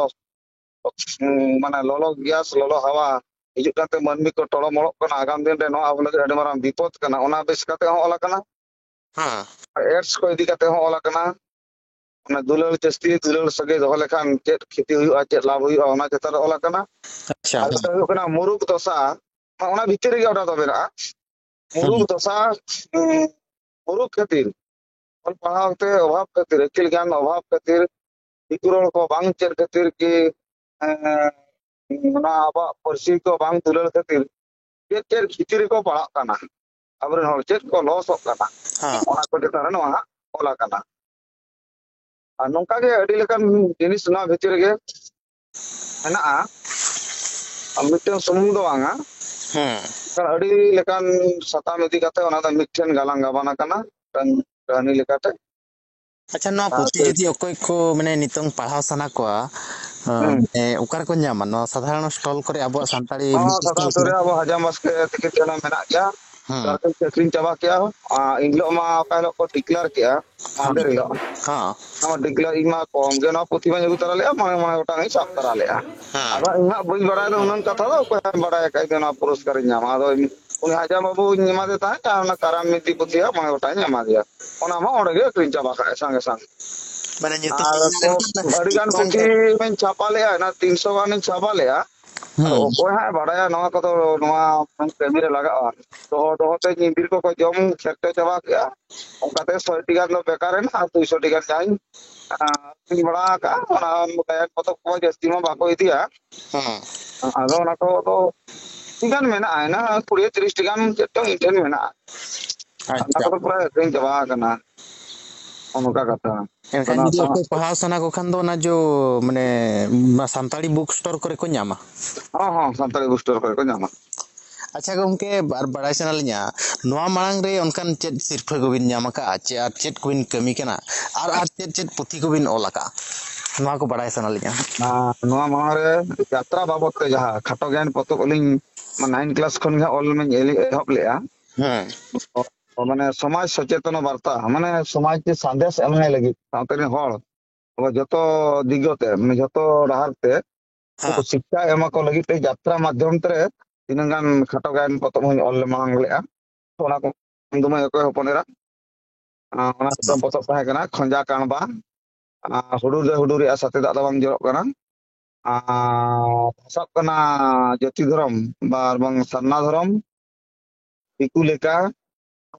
ᱩᱸ, ᱢᱟᱱᱮ ᱞᱚᱞᱚ ᱜᱮᱥ, ᱞᱚᱞᱚ ᱦᱟᱣᱟ ᱦᱤᱡᱩᱜ ᱠᱟᱱᱛᱮ ᱢᱟᱹᱱᱢᱤ ᱠᱚ ᱴᱚᱲᱚᱢᱚᱲᱚᱜ ᱠᱟᱱᱟ᱾ ᱟᱜᱟᱢ ᱫᱤᱱ ᱨᱮ ᱱᱚᱣᱟ ᱟᱵᱚ ᱞᱟᱹᱜᱤᱫ ᱟᱹᱰᱤ ᱢᱟᱨᱟᱝ ᱵᱤᱯᱚᱫ ᱠᱟᱱᱟ᱾ ᱚᱱᱟ ᱵᱮᱥ ᱠᱟᱛᱮ ᱦᱚᱸ ᱚᱞ ᱟᱠᱟᱱᱟ᱾ ᱦᱮᱸ᱾ ᱮᱰᱥ ᱠᱚ ᱤᱫᱤ ᱠᱟᱛᱮ ᱦᱚᱸ ᱚᱞ ᱟᱠᱟᱱᱟ᱾ ᱚᱱᱟ ᱫᱩᱞᱟᱹᱲ, ᱡᱟᱹᱥᱛᱤ ᱫᱩᱞᱟᱹᱲ ᱥᱟᱹᱜᱟᱹᱭ ᱫᱚᱦᱚ ᱞᱮᱠᱷᱟᱱ ᱪᱮᱫ ᱠᱷᱚᱛᱤ ᱦᱩᱭᱩᱜᱼᱟ, ᱪᱮᱫ ᱞᱟᱵᱷ ᱦᱩᱭᱩᱜᱼᱟ, ᱚᱱᱟ ᱪᱮᱛᱟᱱ ᱨᱮ ᱚᱞ ᱟᱠᱟᱱᱟ᱾ ᱟᱪᱪᱷᱟ᱾ ᱟᱨ ᱢᱤᱫᱴᱟᱝ ᱦᱩᱭᱩᱜ ᱠᱟᱱᱟ ᱢᱩᱨᱩᱠ ᱫᱚᱥᱟ, ᱚᱱᱟ ᱵᱷᱤᱛᱤᱨ ᱨᱮᱜᱮ ᱚᱱᱟ ᱫᱚ ᱢᱮᱱᱟᱜᱼᱟ᱾ ᱢᱩᱨᱩᱠ ᱦᱩᱸ᱾ ᱫᱚᱥᱟ, ᱩᱸ, ᱢᱩᱨᱩᱠ ᱠᱷᱟᱹᱛᱤᱨ, ᱚᱞ ᱯᱟᱲᱦᱟᱣ ᱛᱮ ᱚᱵᱷᱟᱵ ᱠᱷᱟᱹᱛᱤᱨ, ᱟᱹᱠᱤᱞ ᱜᱮᱭᱟᱱ ᱚᱵᱷᱟᱵ ᱠᱷᱟᱹᱛᱤᱨ, ᱫᱤᱠᱩ ᱨᱚᱲ ᱠᱚ ᱵᱟᱝ ᱪᱮᱫ ᱠᱷᱟᱹᱛᱤᱨ ᱠᱤ, ᱮᱸ, ᱚᱱᱟ ᱟᱵᱚᱣᱟᱜ ᱯᱟᱹᱨᱥᱤ ᱠᱚ ᱵᱟᱝ ᱫᱩᱞᱟᱹᱲ ᱠᱷᱟᱹᱛᱤᱨ ᱪᱮᱫ ᱪᱮᱫ ᱠᱷᱤᱛᱤ ᱨᱮᱠᱚ ᱯᱟᱲᱟᱜ ᱠᱟᱱᱟ, ᱟᱵᱚᱨᱮᱱ ᱦᱚᱲ ᱪᱮᱫ ᱠᱚ ᱞᱚᱥᱚᱜ ᱠᱟᱱᱟ, ᱦᱮᱸ᱾ ᱚᱱᱟ ᱠᱚ ᱪᱮᱛᱟᱱ ᱨᱮ ᱱᱚᱣᱟ ᱦᱟᱸᱜ ᱚᱞ ᱟᱠᱟᱱᱟ᱾ ᱟᱨ ᱱᱚᱝᱠᱟ ᱜᱮ ᱟᱹᱰᱤ ᱞᱮᱠᱟᱱ ᱡᱤᱱᱤᱥ ᱱᱚᱣᱟ ᱵᱷᱤᱛᱤᱨ ᱨᱮᱜᱮ ᱢᱮᱱᱟᱜᱼᱟ᱾ ᱟᱨ ᱢᱤᱫᱴᱟᱝ ᱥᱩᱢᱩᱝ ᱫᱚ ᱵᱟᱝᱟ, ᱦᱮᱸ᱾ ᱟᱹᱰᱤ ᱞᱮᱠᱟᱱ ᱥᱟᱛᱟᱢ ᱤᱫᱤ ᱠᱟᱛᱮ ᱚᱱᱟ ᱫᱚ ᱢᱤᱫᱴᱷᱮᱱ ᱜᱟᱞᱟᱝ ᱜᱟᱵᱟᱱ ᱟᱠᱟᱱᱟ, ᱢᱤᱫᱴᱟᱝ ᱠᱟᱹᱦᱱᱤ ᱞᱮᱠᱟᱛᱮ᱾ ᱟᱪᱪᱷᱟ, ᱱᱚᱣᱟ ᱟᱨ ᱯᱩᱛᱷᱤ ᱡᱩᱫᱤ ᱚᱠᱚᱭ ᱠᱚ, ᱢᱟᱱᱮ, ᱱᱤᱛᱚᱝ ᱯᱟᱲᱦᱟᱣ ᱥᱟᱱᱟ ᱠᱚᱣᱟ, ᱦᱩᱸ᱾ ᱮ, ᱚᱠᱟ ᱨᱮᱠᱚ ᱧᱟᱢᱟ? ᱱᱚᱣᱟ ᱥᱟᱫᱷᱟᱨᱚᱱ ᱥᱴᱚᱞ ᱠᱚᱨᱮ, ᱟᱵᱚᱣᱟᱜ ᱥᱟᱱᱛᱟᱲᱤ ᱦᱚᱸ, ᱵᱩᱠ ᱥᱴᱚᱞ ᱥᱟᱫᱷᱟᱨᱚᱱ ᱠᱚᱨᱮ? ᱟᱵᱚ ᱦᱟᱡᱟᱢ ᱵᱟᱥᱠᱮ ᱛᱤᱠᱤᱱ ᱛᱟᱦᱮᱱᱟ ᱢᱮᱱᱟᱜ ᱜᱮᱭᱟ᱾ ᱦᱩᱸ᱾ ᱛᱟᱨᱟᱥᱤᱧ ᱠᱚ ᱟᱹᱠᱷᱨᱤᱧ ᱪᱟᱵᱟ ᱠᱮᱜᱼᱟ᱾ ᱟᱨ ᱮᱱ ᱦᱤᱞᱳᱜ ᱢᱟ ᱚᱠᱟ ᱦᱤᱞᱳᱜ ᱠᱚ ᱰᱤᱠᱞᱮᱭᱟᱨ ᱠᱮᱜᱼᱟ, ᱦᱮᱸ᱾ ᱢᱟᱦᱫᱮᱨ ᱦᱤᱞᱳᱜ᱾ ᱦᱮᱸ᱾ ᱱᱚᱣᱟ ᱰᱤᱠᱞᱮᱭᱟᱨ ᱤᱧ ᱢᱟ ᱠᱚᱢ ᱜᱮ, ᱱᱚᱣᱟ ᱯᱩᱛᱷᱤ ᱢᱟᱧ ᱟᱹᱜᱩ ᱛᱚᱨᱟ ᱞᱮᱜᱼᱟ, ᱢᱚᱬᱮ, ᱢᱚᱬᱮ ᱜᱚᱴᱟᱝ ᱤᱧ ᱥᱟᱵ ᱛᱚᱨᱟ ᱞᱮᱜᱼᱟ᱾ ᱦᱮᱸ᱾ ᱟᱫᱚ ᱤᱧ ᱦᱟᱸᱜ ᱵᱟᱹᱧ ᱵᱟᱲᱟᱭᱟ ᱩᱱᱟᱹᱝ ᱠᱟᱛᱷᱟ ᱫᱚ, ᱚᱠᱚᱭ ᱦᱟᱸᱜ ᱵᱟᱲᱟᱭ ᱟᱠᱟᱫ ᱡᱮ ᱱᱚᱣᱟ ᱯᱩᱨᱚᱥᱠᱟᱨᱤᱧ ᱧᱟᱢᱟ᱾ ᱟᱫᱚ ᱩᱱᱤ ᱦᱟᱡᱟᱢ ᱵᱟᱹᱵᱩᱧ ᱮᱢᱟᱫᱮ ᱛᱟᱦᱮᱸᱫ, ᱟᱨ ᱚᱱᱟ ᱠᱟᱨᱟᱢ ᱵᱤᱱᱛᱤ ᱯᱩᱛᱷᱤ ᱦᱟᱸᱜ ᱢᱚᱬᱮ ᱜᱚᱴᱟᱧ ᱮᱢᱟᱫᱮᱭᱟ᱾ ᱚᱱᱟ ᱢᱟ ᱚᱸᱰᱮ ᱜᱮ ᱟᱹᱠᱷᱨᱤᱧ ᱪᱟᱵᱟ ᱠᱟᱜᱼᱟᱭ ᱥᱟᱸᱜᱮ ᱥᱟᱸᱜᱮ᱾ ᱢᱟᱱᱮ ᱧᱩᱛᱩᱢ ᱟᱨ ᱧᱟᱢ ᱞᱮᱱᱠᱷᱟᱱ ᱟᱹᱰᱤ ᱜᱟᱱ ᱵᱟᱝ ᱯᱩᱛᱷᱤ ᱜᱮ᱾ ᱢᱟᱧ ᱪᱷᱟᱯᱟ ᱞᱮᱜᱼᱟ, ᱚᱱᱟ ᱛᱤᱱᱥᱚ ᱜᱟᱱᱤᱧ ᱪᱷᱟᱯᱟ ᱞᱮᱜᱼᱟ᱾ ᱟᱨ ᱦᱩᱸ᱾ ᱚᱠᱚᱭ ᱦᱟᱸᱜ ᱮ ᱵᱟᱲᱟᱭᱟ ᱱᱚᱣᱟ ᱠᱚᱫᱚ, ᱱᱚᱣᱟ ᱠᱟᱹᱢᱤ ᱨᱮ ᱞᱟᱜᱟᱜᱼᱟ᱾ ᱫᱚᱦᱚ ᱫᱚᱦᱚ ᱛᱮ ᱧᱤᱫᱤᱨ ᱠᱚᱠᱚ ᱡᱚᱢ ᱠᱷᱮᱨᱪᱚ ᱪᱟᱵᱟ ᱠᱮᱜᱼᱟ᱾ ᱚᱱᱠᱟᱛᱮ ᱥᱚᱭ ᱴᱤ ᱜᱟᱱ ᱫᱚ ᱵᱮᱠᱟᱨ ᱮᱱᱟ, ᱟᱨ ᱫᱩᱭᱥᱚ ᱴᱤ ᱜᱟᱱ ᱡᱟᱦᱟᱸᱧ, ᱟᱸ, ᱟᱹᱠᱷᱨᱤᱧ ᱵᱟᱲᱟ ᱟᱠᱟᱜᱼᱟ, ᱚᱱᱟ ᱜᱟᱭᱟᱱ ᱯᱚᱛᱚᱵ ᱠᱚ ᱡᱟᱹᱥᱛᱤ ᱢᱟ ᱵᱟᱠᱚ ᱤᱫᱤᱭᱟ᱾ ᱦᱩᱸ᱾ ᱟᱫᱚ ᱚᱱᱟ ᱠᱚ ᱫᱚ ᱛᱤᱱᱟᱹᱜ ᱜᱟᱱ ᱢᱮᱱᱟᱜᱼᱟ? ᱦᱮᱱᱟᱜᱼᱟ ᱠᱩᱲᱤ ᱛᱤᱨᱤᱥ ᱴᱤ ᱜᱟᱱ ᱪᱮᱫ ᱪᱚᱝ ᱤᱧ ᱴᱷᱮᱱ ᱢᱮᱱᱟᱜᱼᱟ᱾ ᱚᱱᱟ ᱟᱪᱪᱷᱟ᱾ ᱠᱚᱫᱚ ᱯᱩᱨᱟᱹ ᱟᱹᱠᱷᱨᱤᱧ ᱪᱟᱵᱟ ᱟᱠᱟᱱᱟ᱾ ᱚᱱᱠᱟ ᱠᱟᱛᱷᱟ᱾ ᱮᱱᱠᱷᱟᱱ ᱚᱱᱟ ᱡᱩᱫᱤ ᱥᱟᱶ ᱚᱠᱚᱭ ᱯᱟᱲᱦᱟᱣ ᱥᱟᱱᱟ ᱠᱚ ᱠᱷᱟᱱ ᱫᱚ, ᱚᱱᱟ ᱡᱚ, ᱢᱟᱱᱮ, ᱚᱱᱟ ᱥᱟᱱᱛᱟᱲᱤ ᱵᱩᱠ ᱥᱴᱳᱨ ᱠᱚᱨᱮ ᱠᱚ ᱧᱟᱢᱟ? ᱦᱚᱸ, ᱦᱚᱸ, ᱥᱟᱱᱛᱟᱲᱤ ᱵᱩᱠ ᱥᱴᱳᱨ ᱠᱚᱨᱮ ᱠᱚ ᱧᱟᱢᱟ᱾ ᱟᱪᱪᱷᱟ ᱜᱚᱢᱠᱮ, ᱟᱨ ᱵᱟᱲᱟᱭ ᱥᱟᱱᱟ ᱞᱤᱧᱟ, ᱱᱚᱣᱟ ᱢᱟᱲᱟᱝ ᱨᱮ ᱚᱱᱠᱟᱱ ᱪᱮᱫ ᱥᱤᱨᱯᱷᱟᱹ ᱠᱚᱵᱤᱱ ᱧᱟᱢ ᱟᱠᱟᱫᱼᱟ, ᱪᱮ ᱟᱨ ᱪᱮᱫ ᱠᱚᱵᱤᱱ ᱠᱟᱹᱢᱤ ᱠᱟᱱᱟ, ᱟᱨ, ᱟᱨ ᱪᱮᱫ ᱪᱮᱫ ᱯᱩᱛᱷᱤ ᱠᱚᱵᱤᱱ ᱚᱞ ᱟᱠᱟᱫᱼᱟ, ᱱᱚᱣᱟ ᱠᱚ ᱵᱟᱲᱟᱭ ᱥᱟᱱᱟ ᱞᱤᱧᱟ᱾ ᱟᱨ ᱱᱚᱣᱟ ᱢᱟᱲᱟᱝ ᱨᱮ ᱡᱟᱛᱨᱟ ᱵᱟᱵᱚᱫ ᱛᱮ ᱡᱟᱦᱟᱸ ᱠᱷᱟᱴᱚ ᱜᱟᱭᱟᱱ ᱯᱚᱛᱚᱵ ᱟᱹᱞᱤᱧ ᱱᱟᱭᱤᱱ ᱠᱞᱟᱥ ᱠᱷᱚᱱ ᱜᱮ ᱚᱞ ᱢᱟᱧ ᱮᱦᱚᱵ ᱞᱮᱜᱼᱟ᱾ ᱦᱮᱸ᱾ ᱢᱟᱱᱮ ᱥᱚᱢᱟᱡᱽ ᱥᱚᱪᱮᱛᱚᱱ ᱵᱟᱨᱛᱟ, ᱢᱟᱱᱮ ᱥᱚᱢᱟᱡᱽ ᱨᱮ ᱥᱟᱸᱫᱮᱥ ᱮᱢ ᱞᱟᱹᱜᱤᱫ ᱥᱟᱶᱛᱟ ᱨᱮᱱ ᱦᱚᱲ ᱟᱵᱚ ᱡᱚᱛᱚ ᱫᱤᱜᱽ ᱛᱮ, ᱢᱟᱱᱮ ᱡᱚᱛᱚ ᱰᱟᱦᱟᱨ ᱛᱮ ᱦᱮᱸ᱾ ᱩᱱᱠᱩ ᱥᱤᱠᱠᱷᱟ ᱮᱢᱟ ᱠᱚ ᱞᱟᱹᱜᱤᱫ ᱛᱮ ᱡᱟᱛᱨᱟ ᱢᱟᱫᱽᱫᱷᱚᱢ ᱛᱮ ᱛᱤᱱᱟᱹᱜ ᱜᱟᱱ ᱠᱷᱟᱴᱚ ᱜᱟᱭᱟᱱ ᱯᱚᱛᱚᱵ ᱦᱚᱸᱧ ᱚᱞ ᱢᱟᱲᱟᱝ ᱞᱮᱜᱼᱟ᱾ ᱛᱚ ᱚᱱᱟ ᱠᱚ ᱫᱚᱢᱮ ᱚᱠᱚᱭ ᱦᱚᱯᱚᱱ ᱮᱨᱟ, ᱟᱸ, ᱚᱱᱟ ᱦᱮᱸ᱾ ᱯᱚᱛᱚᱵ ᱛᱟᱦᱮᱸ ᱠᱟᱱᱟ ᱠᱷᱚᱸᱡᱟ ᱠᱟᱬᱵᱟ, ᱟᱸ, ᱦᱩᱰᱩᱨ ᱨᱮ ᱦᱩᱰᱩᱨᱮᱜᱼᱟ ᱥᱟᱛᱮ ᱫᱟᱜ ᱫᱚ ᱵᱟᱝ ᱡᱚᱨᱚᱜ ᱠᱟᱱᱟ, ᱟᱸ, ᱥᱟᱵ ᱠᱟᱱᱟ ᱡᱟᱹᱛᱤ ᱫᱷᱚᱨᱚᱢ ᱵᱟ-, ᱵᱟᱝ ᱥᱟᱨᱱᱟ ᱫᱷᱚᱨᱚᱢ, ᱫᱤᱠᱩ ᱞᱮᱠᱟ,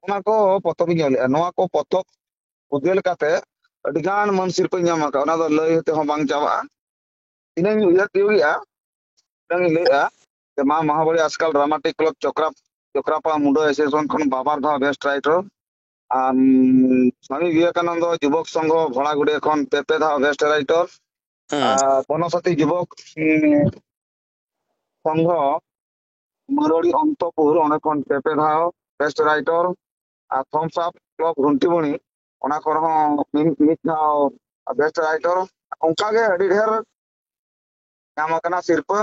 ᱚᱱᱟ ᱠᱚ ᱯᱚᱛᱚᱵ ᱤᱧ ᱚᱞᱮᱜᱼᱟ᱾ ᱱᱚᱣᱟ ᱠᱚ ᱯᱚᱛᱚᱵ ᱩᱫᱮᱞ ᱠᱟᱛᱮ ᱟᱹᱰᱤ ᱜᱟᱱ ᱢᱟᱹᱱ ᱥᱤᱨᱯᱟᱹᱧ ᱧᱟᱢ ᱟᱠᱟᱫᱼᱟ᱾ ᱚᱱᱟ ᱫᱚ ᱞᱟᱹᱭ ᱛᱮᱦᱚᱸ ᱵᱟᱝ ᱪᱟᱵᱟᱜᱼᱟ᱾ ᱤᱱᱟᱹᱧ ᱩᱭᱦᱟᱹᱨ ᱛᱤᱭᱳᱜᱮᱜᱼᱟ, ᱤᱱᱟᱹᱧ ᱞᱟᱹᱭᱮᱜᱼᱟ ᱡᱮ ᱢᱟ ᱢᱚᱦᱟᱵᱚᱞᱤ ᱟᱥᱠᱟᱞ ᱰᱨᱟᱢᱟᱴᱤᱠ ᱠᱞᱟᱵᱽ ᱪᱚᱠᱨᱟ-, ᱪᱚᱠᱨᱟᱯᱟ ᱢᱩᱰᱟᱹ ᱮᱥᱳᱥᱤᱭᱮᱥᱚᱱ ᱠᱷᱚᱱ ᱵᱟᱵᱟᱨ ᱫᱷᱟᱣ ᱵᱮᱥᱴ ᱨᱟᱭᱴᱟᱨ, ᱟᱨ, ᱩᱢ, ᱥᱟᱢᱤ ᱵᱤᱵᱮᱠᱟᱱᱚᱱᱫᱚ ᱡᱩᱵᱚᱠ ᱥᱚᱝᱜᱷᱚ ᱵᱷᱚᱲᱟᱜᱩᱰᱤᱭᱟᱹ ᱠᱷᱚᱱ ᱯᱮ ᱯᱮ ᱫᱷᱟᱣ ᱵᱮᱥᱴ ᱨᱟᱭᱴᱟᱨ, ᱦᱮᱸ᱾ ᱟᱨ ᱵᱚᱱᱚᱥᱟᱛᱤ ᱡᱩᱵᱚᱠ, ᱩᱢ, ᱥᱚᱝᱜᱷᱚ ᱢᱟᱹᱨᱳᱲᱤ ᱚᱱᱛᱚᱯᱩᱨ, ᱚᱸᱰᱮ ᱠᱷᱚᱱ ᱯᱮ ᱯᱮ ᱫᱷᱟᱣ ᱵᱮᱥᱴ ᱨᱟᱭᱴᱟᱨ, ᱟᱨ ᱛᱷᱚᱢᱥ ᱟᱯ ᱠᱞᱟᱵᱽ ᱜᱷᱩᱱᱴᱤᱵᱩᱲᱤ, ᱚᱱᱟ ᱠᱚᱨᱮ ᱦᱚᱸ ᱢᱤᱫ, ᱢᱤᱫ ᱫᱷᱟᱣ ᱵᱮᱥᱴ ᱨᱟᱭᱴᱟᱨ᱾ ᱚᱱᱠᱟ ᱜᱮ ᱟᱹᱰᱤ ᱰᱷᱮᱨ ᱧᱟᱢ ᱟᱠᱟᱱᱟ ᱥᱤᱨᱯᱟᱹ᱾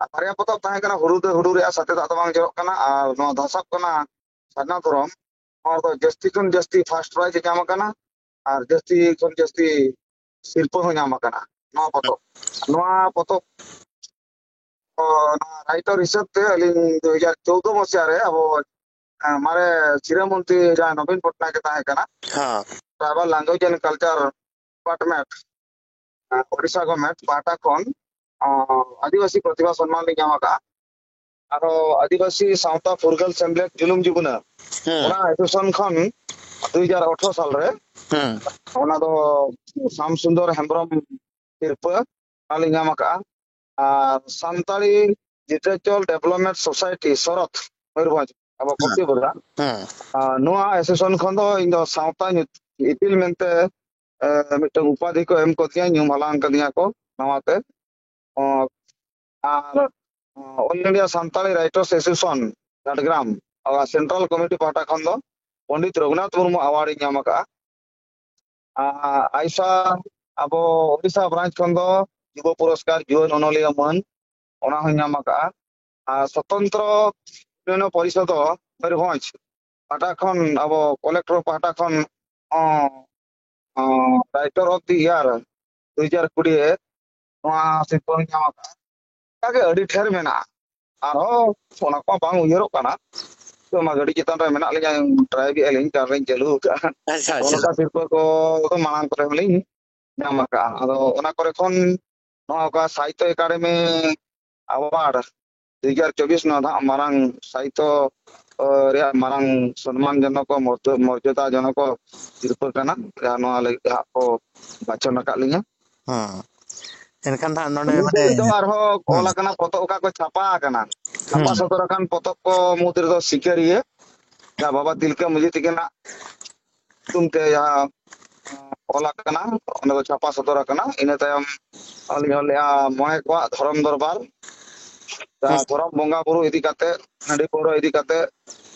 ᱟᱨ ᱵᱟᱨᱭᱟ ᱯᱚᱛᱚᱵ ᱛᱟᱦᱮᱸ ᱠᱟᱱᱟ, ᱦᱩᱲᱩ ᱫᱚ ᱦᱩᱲᱩ ᱨᱮᱭᱟᱜ ᱥᱟᱛᱮ ᱫᱟᱜ ᱫᱚ ᱵᱟᱝ ᱡᱚᱨᱚᱜ ᱠᱟᱱᱟ, ᱟᱨ ᱱᱚᱣᱟ ᱫᱷᱟᱥᱟᱵ ᱠᱟᱱᱟ ᱥᱟᱨᱱᱟ ᱫᱷᱚᱨᱚᱢ, ᱱᱚᱣᱟ ᱨᱮᱫᱚ ᱡᱟᱹᱥᱛᱤ ᱠᱷᱚᱱ ᱡᱟᱹᱥᱛᱤ ᱯᱷᱟᱥᱴ ᱯᱨᱟᱭᱤᱡᱽ ᱮ ᱧᱟᱢ ᱟᱠᱟᱱᱟ ᱟᱨ ᱡᱟᱹᱥᱛᱤ ᱠᱷᱚᱱ ᱡᱟᱹᱥᱛᱤ ᱥᱤᱨᱯᱟᱹ ᱦᱚᱸ ᱧᱟᱢ ᱟᱠᱟᱱᱟ ᱱᱚᱣᱟ ᱯᱚᱛᱚᱵ᱾ ᱱᱚᱣᱟ ᱯᱚᱛᱚᱵ ᱫᱚ ᱱᱚᱣᱟ ᱨᱟᱭᱴᱟᱨ ᱦᱤᱥᱟᱹᱵ ᱛᱮ ᱟᱹᱞᱤᱧ ᱫᱩ ᱦᱟᱡᱟᱨ ᱪᱳᱣᱫᱚ ᱢᱟᱥᱤᱦᱟ ᱨᱮ ᱟᱵᱚ, ᱮᱸ, ᱢᱟᱨᱮ ᱥᱤᱨᱟᱹ ᱢᱚᱱᱛᱨᱤ ᱡᱟᱦᱟᱸ ᱱᱚᱵᱤᱱ ᱯᱚᱴᱱᱟᱭᱮᱠ ᱮ ᱛᱟᱦᱮᱸ ᱠᱟᱱᱟ, ᱦᱮᱸ tribal language and culture department, ᱮᱸ, ᱳᱰᱤᱥᱟ ᱜᱚᱵᱷᱨᱱᱢᱮᱱᱴ ᱯᱟᱦᱴᱟ ᱠᱷᱚᱱ, ᱚᱸ, ᱟᱹᱫᱤᱵᱟᱹᱥᱤ ᱯᱨᱚᱛᱤᱵᱷᱟ ᱥᱚᱱᱢᱟᱱ ᱞᱤᱧ ᱧᱟᱢ ᱟᱠᱟᱫᱼᱟ᱾ ᱟᱨᱚ ᱟᱹᱫᱤᱵᱟᱹᱥᱤ ᱥᱟᱶᱛᱟ ᱯᱷᱩᱨᱜᱟᱹᱞ ᱥᱮᱢᱞᱮᱫ ᱡᱩᱞᱩᱢ ᱡᱤᱵᱩᱱᱟᱹ, ᱦᱮᱸ ᱚᱱᱟ ᱮᱥᱳᱥᱤᱭᱮᱥᱚᱱ ᱠᱷᱚᱱ ᱫᱩ ᱦᱟᱡᱟᱨ ᱟᱴᱷᱨᱚ ᱥᱟᱞ ᱨᱮ ᱦᱮᱸ ᱚᱱᱟ ᱫᱚ ᱥᱟᱢ ᱥᱩᱱᱫᱚᱨ ᱦᱮᱢᱵᱨᱚᱢ ᱥᱤᱨᱯᱟᱹ ᱚᱱᱟᱞᱤᱧ ᱧᱟᱢ ᱟᱠᱟᱫᱼᱟ᱾ ᱟᱨ ᱥᱟᱱᱛᱟᱲᱤ ᱞᱤᱴᱟᱨᱮᱪᱟᱨ ᱰᱮᱵᱷᱞᱚᱯᱢᱮᱱᱴ ᱥᱳᱥᱟᱭᱴᱤ, ᱥᱚᱨᱚᱛ, ᱢᱚᱭᱩᱨᱵᱷᱚᱸᱡᱽ, ᱟᱵᱚ ᱠᱚᱯᱤ ᱵᱚᱫᱟ, ᱦᱮᱸ ᱟᱨ ᱱᱚᱣᱟ ᱮᱥᱳᱥᱤᱭᱮᱥᱚᱱ ᱠᱷᱚᱱ ᱫᱚ ᱤᱧ ᱫᱚ ᱥᱟᱶᱛᱟ ᱧᱩᱛ-, ᱤᱯᱤᱞ ᱢᱮᱱᱛᱮ, ᱮ, ᱢᱤᱫᱴᱟᱝ ᱩᱯᱟᱫᱷᱤ ᱠᱚ ᱮᱢ ᱠᱟᱫᱤᱧᱟ, ᱧᱩᱢ ᱦᱟᱞᱟᱝ ᱠᱟᱫᱤᱧᱟ ᱠᱚ ᱱᱟᱣᱟᱛᱮ᱾ ᱚ, ᱟᱨ, ᱚ, all India Santali writers association Jhargram, ᱟᱨ ᱥᱮᱱᱴᱨᱟᱞ ᱠᱚᱢᱤᱴᱤ ᱯᱟᱦᱴᱟ ᱠᱷᱚᱱ ᱫᱚ ᱯᱚᱱᱰᱤᱛ ᱨᱚᱜᱷᱩᱱᱟᱛᱷ ᱢᱩᱨᱢᱩ ᱟᱣᱟᱨᱰ ᱤᱧ ᱧᱟᱢ ᱟᱠᱟᱫᱼᱟ᱾ ᱟᱨ ᱟᱭᱥᱟ, ᱟᱵᱚ ᱳᱰᱤᱥᱟ ᱵᱨᱟᱧᱪ ᱠᱷᱚᱱ ᱫᱚ ᱡᱩᱵᱚ ᱯᱩᱨᱚᱥᱠᱟᱨ, ᱡᱩᱣᱟᱹᱱ ᱚᱱᱚᱞᱤᱭᱟᱹ ᱢᱟᱹᱱ, ᱚᱱᱟ ᱦᱚᱸᱧ ᱧᱟᱢ ᱟᱠᱟᱫᱼᱟ᱾ ᱟᱨ ᱥᱚᱛᱚᱱᱛᱨᱚ ᱩᱱᱱᱚᱭᱚᱱ ᱯᱚᱨᱤᱥᱚᱫ ᱢᱚᱭᱩᱨᱵᱷᱚᱸᱡᱽ ᱯᱟᱦᱴᱟ ᱠᱷᱚᱱ, ᱟᱵᱚ ᱠᱚᱞᱮᱠᱴᱚᱨ ᱯᱟᱦᱴᱟ ᱠᱷᱚᱱ ᱦᱚᱸ, ᱦᱚᱸ, ᱨᱟᱭᱴᱟᱨ ᱚᱯᱷ ᱫᱤ ᱤᱭᱟᱨ ᱫᱩ ᱦᱟᱡᱟᱨ ᱠᱩᱲᱤ ᱱᱚᱣᱟ ᱥᱤᱨᱯᱟᱹ ᱦᱚᱸᱧ ᱧᱟᱢ ᱟᱠᱟᱫᱼᱟ᱾ ᱚᱱᱠᱟᱜᱮ ᱟᱹᱰᱤ ᱰᱷᱮᱨ ᱢᱮᱱᱟᱜᱼᱟ, ᱟᱨᱦᱚᱸ ᱚᱱᱟ ᱠᱚ ᱵᱟᱝ ᱩᱭᱦᱟᱹᱨᱚᱜ ᱠᱟᱱᱟ᱾ ᱛᱚ, ᱚᱱᱟ ᱜᱟᱹᱰᱤ ᱪᱮᱛᱟᱱ ᱨᱮ ᱢᱮᱱᱟᱜ ᱞᱤᱧᱟ, ᱴᱨᱟᱭ ᱮᱫᱼᱟ ᱞᱤᱧ, ᱪᱟᱨᱡᱽ ᱞᱤᱧ ᱪᱟᱹᱞᱩ ᱟᱠᱟᱫᱼᱟ᱾ ᱟᱪᱪᱷᱟ ᱱᱚᱜᱼᱚ ᱟᱪᱪᱷᱟ ᱱᱚᱝᱠᱟ ᱥᱤᱨᱯᱟᱹ ᱠᱚ ᱫᱚ ᱢᱟᱲᱟᱝ ᱠᱚᱨᱮ ᱦᱚᱸᱞᱤᱧ ᱧᱟᱢ ᱟᱠᱟᱫᱼᱟ᱾ ᱟᱫᱚ ᱚᱱᱟ ᱠᱚᱨᱮ ᱠᱷᱚᱱ ᱱᱚᱣᱟ ᱚᱠᱟ ᱥᱟᱦᱤᱛᱛᱚ ᱮᱠᱟᱰᱮᱢᱤ ᱟᱣᱟᱨᱰ ᱫᱩ ᱦᱟᱡᱟᱨ ᱪᱚᱵᱵᱤᱥ, ᱱᱚᱣᱟ ᱫᱚ ᱦᱟᱸᱜ ᱢᱟᱨᱟᱝ ᱥᱟᱦᱤᱛᱛᱚ, ᱚ, ᱨᱮᱭᱟᱜ ᱢᱟᱨᱟᱝ ᱥᱚᱱᱢᱟᱱ ᱡᱚᱱᱚᱠ, ᱢᱚᱨᱡᱚ-, ᱢᱚᱨᱡᱟᱫᱟ ᱡᱚᱱᱚᱠ ᱥᱤᱨᱯᱟᱹ ᱠᱟᱱᱟ, ᱡᱟᱦᱟᱸ ᱱᱚᱣᱟ ᱞᱟᱹᱜᱤᱫ ᱦᱟᱸᱜ ᱠᱚ ᱵᱟᱪᱷᱚᱱ ᱟᱠᱟᱫ ᱞᱤᱧᱟ᱾ ᱦᱮᱸ ᱮᱱᱠᱷᱟᱱ ᱫᱚ ᱦᱟᱸᱜ ᱱᱚᱰᱮ ᱱᱤᱛ ᱢᱟᱱᱮ ᱫᱷᱟᱹᱵᱤᱡ ᱫᱚ ᱟᱨᱦᱚᱸ ᱦᱮᱸ ᱚᱞ ᱟᱠᱟᱱᱟ ᱯᱚᱛᱚᱵ, ᱚᱠᱟ ᱠᱚ ᱪᱷᱟᱯᱟ ᱟᱠᱟᱱᱟ, ᱪᱷᱟᱯᱟ ᱦᱮᱸ ᱥᱚᱫᱚᱨ ᱟᱠᱟᱱ ᱯᱚᱛᱚᱵ ᱠᱚ ᱢᱩᱫᱽ ᱨᱮᱫᱚ ᱥᱤᱠᱟᱹᱨᱤᱭᱟᱹ, ᱡᱟᱦᱟᱸ ᱵᱟᱵᱟ ᱛᱤᱞᱠᱟᱹ ᱢᱟᱹᱡᱷᱤ ᱛᱤᱠᱤᱱᱟᱜ ᱧᱩᱛᱩᱢ ᱛᱮ ᱡᱟᱦᱟᱸ ᱚᱞ ᱟᱠᱟᱱᱟ, ᱚᱸᱰᱮ ᱫᱚ ᱪᱷᱟᱯᱟ ᱥᱚᱫᱚᱨ ᱟᱠᱟᱱᱟ᱾ ᱤᱱᱟᱹ ᱛᱟᱭᱚᱢ ᱟᱹᱞᱤᱧ ᱦᱚᱸ ᱞᱟᱹᱭᱟ ᱢᱚᱬᱮ ᱠᱚᱣᱟᱜ ᱫᱷᱚᱨᱚᱢ ᱫᱚᱨᱵᱟᱨ, ᱡᱟᱦᱟᱸ ᱫᱷᱚᱨᱚᱢ ᱵᱚᱸᱜᱟ ᱵᱩᱨᱩ ᱤᱫᱤ ᱠᱟᱛᱮ, ᱦᱟᱺᱰᱤ ᱯᱟᱹᱣᱨᱟᱹ ᱤᱫᱤ ᱠᱟᱛᱮ,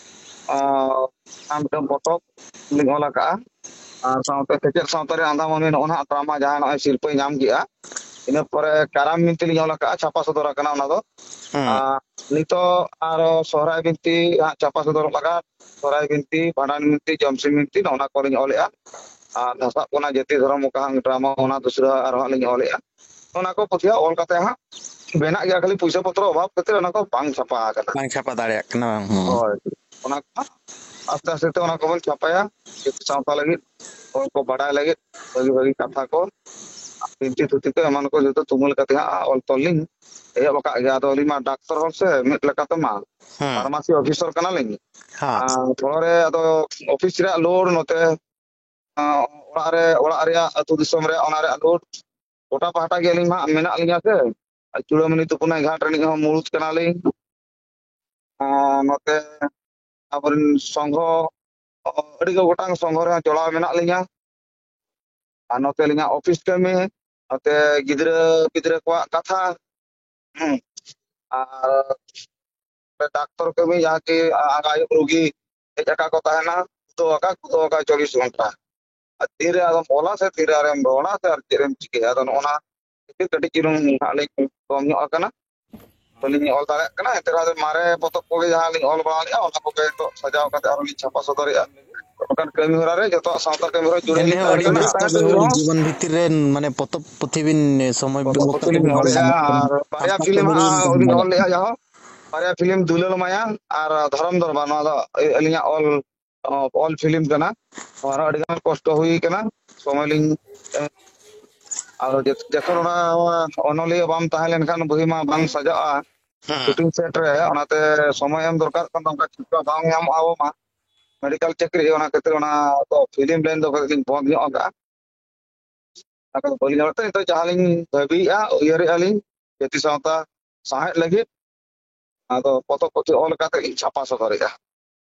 ᱟᱨ ᱟᱨ ᱢᱤᱫᱴᱟᱝ ᱯᱚᱛᱚᱵ ᱞᱤᱧ ᱚᱞ ᱟᱠᱟᱫᱼᱟ᱾ ᱟᱨ ᱥᱟᱶᱛᱮ ᱥᱮᱪᱮᱫ ᱥᱟᱶᱛᱟ ᱨᱮ ᱟᱸᱫᱷᱟ ᱢᱟᱹᱱᱢᱤ ᱱᱚᱜᱼᱚ ᱱᱟᱦᱟᱜ ᱰᱨᱟᱢᱟ ᱡᱟᱦᱟᱸ ᱱᱚᱜᱼᱚᱭ ᱥᱤᱨᱯᱟᱹᱭ ᱧᱟᱢ ᱠᱮᱜᱼᱟ, ᱤᱱᱟᱹ ᱯᱚᱨᱮ ᱠᱟᱨᱟᱢ ᱵᱤᱱᱛᱤ ᱞᱤᱧ ᱚᱞ ᱟᱠᱟᱫᱼᱟ, ᱪᱷᱟᱯᱟ ᱥᱚᱫᱚᱨ ᱟᱠᱟᱱᱟ ᱚᱱᱟ ᱫᱚ᱾ ᱦᱩᱸ᱾ ᱟᱨ ᱱᱤᱛᱚᱜ ᱟᱨᱚ ᱥᱚᱦᱨᱟᱭ ᱵᱤᱱᱛᱤ ᱦᱟᱸᱜ ᱪᱷᱟᱯᱟ ᱥᱚᱫᱚᱨᱚᱜ ᱞᱟᱜᱟᱜ, ᱥᱚᱦᱨᱟᱭ ᱵᱤᱱᱛᱤ, ᱵᱷᱟᱸᱰᱟᱱ ᱵᱤᱱᱛᱤ, ᱡᱚᱢᱥᱤᱢ ᱵᱤᱱᱛᱤ, ᱱᱚᱜᱼᱚ ᱱᱟ ᱠᱚᱞᱤᱧ ᱚᱞᱮᱜᱼᱟ᱾ ᱟᱨ ᱫᱷᱟᱥᱟᱜ ᱠᱟᱱᱟ ᱡᱟᱹᱛᱤ ᱫᱷᱚᱨᱚᱢ ᱚᱠᱟ ᱦᱟᱸᱜ ᱰᱨᱟᱢᱟ, ᱚᱱᱟ ᱫᱩᱥᱨᱟ ᱟᱨᱦᱚᱸ ᱞᱤᱧ ᱚᱞᱮᱜᱼᱟ᱾ ᱚᱱᱟ ᱠᱚ ᱯᱩᱛᱷᱤ ᱦᱟᱸᱜ ᱚᱞ ᱠᱟᱛᱮ ᱦᱟᱸᱜ ᱢᱮᱱᱟᱜ ᱜᱮᱭᱟ, ᱠᱷᱟᱹᱞᱤ ᱯᱩᱭᱥᱟᱹ ᱯᱚᱛᱨᱚ ᱚᱵᱷᱟᱵ ᱠᱷᱟᱹᱛᱤᱨ ᱚᱱᱟ ᱠᱚ ᱵᱟᱝ ᱪᱷᱟᱯᱟ ᱟᱠᱟᱱᱟ᱾ ᱵᱟᱝ ᱪᱷᱟᱯᱟ ᱫᱟᱲᱮᱭᱟᱜ ᱠᱟᱱᱟ, ᱵᱟᱝ? ᱦᱩᱸ᱾ ᱦᱳᱭ, ᱚᱱᱟ ᱠᱚ ᱦᱟᱸᱜ ᱟᱥᱛᱮ ᱟᱥᱛᱮ ᱛᱮ ᱚᱱᱟ ᱠᱚᱵᱚᱱ ᱪᱷᱟᱯᱟᱭᱟ, ᱡᱟᱹᱛᱤ ᱥᱟᱶᱛᱟ ᱞᱟᱹᱜᱤᱫ, ᱦᱚᱲ ᱠᱚ ᱵᱟᱰᱟᱭ ᱞᱟᱹᱜᱤᱫ, ᱵᱷᱟᱹᱜᱤ ᱵᱷᱟᱹᱜᱤ ᱠᱟᱛᱷᱟ ᱠᱚ, ᱵᱤᱱᱛᱤ ᱛᱷᱩᱛᱤ ᱠᱚ ᱮᱢᱟᱱ ᱠᱚ ᱡᱚᱛᱚ ᱛᱩᱢᱟᱹᱞ ᱠᱟᱛᱮ ᱦᱟᱸᱜ ᱚᱞ ᱛᱚᱞ ᱞᱤᱧ ᱮᱦᱚᱵ ᱟᱠᱟᱫ ᱜᱮᱭᱟ᱾ ᱟᱫᱚ ᱟᱹᱞᱤᱧ ᱢᱟ ᱰᱟᱠᱛᱚᱨ ᱦᱚᱲ ᱥᱮ, ᱢᱤᱫ ᱞᱮᱠᱟᱛᱮ ᱢᱟ ᱦᱩᱸ᱾ ᱯᱷᱟᱨᱢᱟᱥᱤ ᱚᱯᱷᱤᱥᱟᱨ ᱠᱟᱱᱟᱞᱤᱧ᱾ ᱦᱮᱸ᱾ ᱟᱨ ᱛᱷᱚᱲᱟ ᱨᱮ ᱟᱫᱚ ᱚᱯᱷᱤᱥ ᱨᱮᱭᱟᱜ ᱞᱳᱰ ᱱᱚᱛᱮ, ᱟᱸ, ᱚᱲᱟᱜ ᱨᱮ, ᱚᱲᱟᱜ ᱨᱮᱭᱟᱜ, ᱟᱹᱛᱩ ᱫᱤᱥᱚᱢ ᱨᱮ, ᱚᱱᱟ ᱨᱮᱭᱟᱜ ᱞᱳᱰ ᱜᱚᱴᱟ ᱯᱟᱦᱴᱟ ᱜᱮ ᱟᱹᱞᱤᱧ ᱢᱟ ᱢᱮᱱᱟᱜ ᱞᱤᱧᱟ ᱥᱮ᱾ ᱟᱨ ᱪᱩᱲᱟᱹᱢᱩᱱᱤ ᱛᱩᱯᱩᱱᱟᱭ ᱜᱷᱟᱴ ᱨᱤᱱᱤᱡ ᱦᱚᱸ ᱢᱩᱲᱩᱫ ᱠᱟᱱᱟᱞᱤᱧ᱾ ᱟᱨ ᱱᱚᱛᱮ ᱟᱵᱚᱨᱮᱱ ᱥᱚᱝᱜᱷᱚ, ᱟᱹᱰᱤ ᱜᱚᱴᱟᱝ ᱥᱚᱝᱜᱷᱚ ᱨᱮᱦᱚᱸ ᱡᱚᱲᱟᱣ ᱢᱮᱱᱟᱜ ᱞᱤᱧᱟ᱾ ᱟᱨ ᱱᱚᱛᱮ ᱟᱹᱞᱤᱧᱟᱜ ᱚᱯᱷᱤᱥ ᱠᱟᱹᱢᱤ, ᱱᱚᱛᱮ ᱜᱤᱫᱽᱨᱟᱹ ᱯᱤᱫᱽᱨᱟᱹ ᱠᱚᱣᱟᱜ ᱠᱟᱛᱷᱟ, ᱦᱩᱸ, ᱟᱨ ᱰᱟᱠᱛᱚᱨ ᱠᱟᱹᱢᱤ, ᱡᱟᱦᱟᱸ ᱠᱤ ᱟᱸᱜᱟ ᱟᱹᱭᱩᱵ ᱨᱩᱜᱤ ᱦᱮᱡ ᱟᱠᱟ ᱠᱚ ᱛᱟᱦᱮᱱᱟ, ᱠᱩᱫᱟᱹᱣ ᱟᱠᱟ, ᱠᱩᱫᱟᱹᱣ ᱟᱠᱟ ᱪᱚᱵᱵᱤᱥ ᱜᱷᱚᱱᱴᱟ᱾ ᱟᱨ ᱛᱤᱨᱮ ᱟᱫᱚᱢ ᱚᱞᱟ ᱥᱮ ᱛᱤᱨᱮ ᱟᱨᱮᱢ ᱨᱚᱲᱟ ᱥᱮ ᱟᱨ ᱪᱮᱫ ᱮᱢ ᱪᱤᱠᱟᱹᱭᱟ? ᱟᱫᱚ ᱱᱚᱜᱼᱚ ᱱᱟ ᱠᱷᱟᱹᱛᱤᱨ ᱠᱟᱹᱴᱤᱡ ᱪᱩᱞᱩᱝ ᱦᱟᱸᱜ ᱞᱤᱧ ᱠᱚᱢ ᱧᱚᱜ ᱟᱠᱟᱱᱟ, ᱵᱟᱹᱞᱤᱧ ᱚᱞ ᱫᱟᱲᱮᱭᱟᱜ ᱠᱟᱱᱟ᱾ ᱮᱱᱛᱮ ᱨᱮᱦᱚᱸ ᱢᱟᱨᱮ ᱯᱚᱛᱚᱵ ᱠᱚᱜᱮ ᱡᱟᱦᱟᱸ ᱞᱤᱧ ᱚᱞ ᱵᱟᱲᱟ ᱞᱮᱫᱼᱟ, ᱚᱱᱟ ᱠᱚᱜᱮ ᱱᱤᱛᱚᱜ ᱥᱟᱡᱟᱣ ᱠᱟᱛᱮ ᱟᱨᱦᱚᱸ ᱞᱤᱧ ᱪᱷᱟᱯᱟ ᱥᱚᱫᱚᱨᱮᱫᱼᱟ᱾ ᱚᱱᱠᱟᱱ ᱠᱟᱹᱢᱤ ᱦᱚᱨᱟ ᱨᱮ ᱡᱚᱛᱚᱣᱟᱜ ᱥᱟᱶᱛᱟ ᱠᱟᱹᱢᱤ ᱦᱚᱨᱟ ᱡᱩᱲᱟᱹᱣ ᱮᱱᱦᱚᱸ ᱞᱤᱧ ᱟᱹᱰᱤ ᱛᱟᱦᱮᱸ ᱠᱟᱱᱟ᱾ ᱵᱮᱥᱛᱚ ᱥᱟᱶᱛᱟ ᱠᱟᱹᱢᱤ ᱨᱮᱦᱚᱸ ᱡᱤᱵᱚᱱ ᱵᱷᱤᱛᱤᱨ ᱨᱮ ᱢᱟᱱᱮ ᱯᱚᱛᱚᱵ ᱯᱩᱛᱷᱤ ᱵᱤᱱ ᱥᱚᱢᱚᱭ ᱵᱤᱱ ᱯᱚᱛᱚᱵ ᱯᱩᱛᱷᱤ ᱞᱤᱧ ᱚᱞᱮᱫᱼᱟ ᱟᱨ ᱵᱟᱨᱭᱟ ᱥᱟᱶᱛᱟ ᱯᱷᱤᱞᱢ ᱠᱟᱹᱢᱤ ᱨᱮ ᱦᱟᱸᱜ ᱞᱤᱧ ᱚᱞ ᱞᱮᱫᱼᱟ, ᱡᱟᱦᱟᱸ ᱵᱟᱨᱭᱟ ᱯᱷᱤᱞᱢ ᱫᱩᱞᱟᱹᱲ ᱢᱟᱭᱟ ᱟᱨ ᱫᱷᱚᱨᱚᱢ ᱫᱚᱨᱵᱟᱨ, ᱱᱚᱣᱟ ᱫᱚ ᱟᱹᱞᱤᱧᱟᱜ ᱚᱞ, ᱚᱞ ᱯᱷᱤᱞᱢ ᱠᱟᱱᱟ᱾ ᱱᱚᱣᱟ ᱨᱮ ᱟᱹᱰᱤ ᱜᱟᱱ ᱠᱚᱥᱴᱚ ᱦᱩᱭ ᱠᱟᱱᱟ, ᱥᱚᱢᱚᱭ ᱞᱤᱧ ᱮᱢ᱾ ᱟᱫᱚ ᱡᱚ-, ᱡᱚᱠᱷᱚᱱ ᱚᱱᱟ ᱚᱱᱚᱞᱤᱭᱟᱹ ᱵᱟᱢ ᱛᱟᱦᱮᱸ ᱞᱮᱱᱠᱷᱟᱱ ᱵᱳᱭ ᱢᱟ ᱵᱟᱝ ᱥᱟᱡᱟᱜᱼᱟ ᱦᱮᱸ᱾ ᱥᱩᱴᱤᱝ ᱥᱮᱴ ᱨᱮ, ᱚᱱᱟᱛᱮ ᱥᱚᱢᱚᱭ ᱮᱢ ᱫᱚᱨᱠᱟᱨ ᱠᱟᱱ ᱛᱟᱢᱟ, ᱚᱱᱠᱟ ᱪᱷᱩᱴᱟᱹ ᱵᱟᱝ ᱧᱟᱢᱚᱜᱼᱟ᱾ ᱟᱵᱚ ᱢᱟ ᱢᱮᱰᱤᱠᱟᱞ ᱪᱟᱹᱠᱨᱤ, ᱚᱱᱟ ᱠᱷᱟᱹᱛᱤᱨ ᱚᱱᱟ ᱫᱚ ᱯᱷᱤᱞᱢ ᱞᱟᱭᱤᱱ ᱫᱚ ᱠᱟᱹᱴᱤᱡ ᱞᱤᱧ ᱵᱚᱱᱫ ᱧᱚᱜ ᱟᱠᱟᱫᱼᱟ᱾ ᱟᱫᱚ ᱵᱟᱹᱞᱤᱧ ᱨᱚᱲ ᱛᱮ ᱱᱤᱛᱚᱜ ᱡᱟᱦᱟᱸ ᱞᱤᱧ ᱫᱟᱹᱵᱤᱭᱮᱫᱼᱟ, ᱩᱭᱦᱟᱹᱨᱮᱫᱼᱟ ᱞᱤᱧ ᱡᱟᱹᱛᱤ ᱥᱟᱶᱛᱟ ᱥᱟᱶᱦᱮᱫ ᱞᱟᱹᱜᱤᱫ, ᱟᱫᱚ ᱯᱚᱛᱚᱵ ᱯᱩᱛᱷᱤ ᱚᱞ ᱠᱟᱛᱮ ᱤᱧ ᱪᱷᱟᱯᱟ ᱥᱚᱫᱚᱨᱮᱫᱼᱟ᱾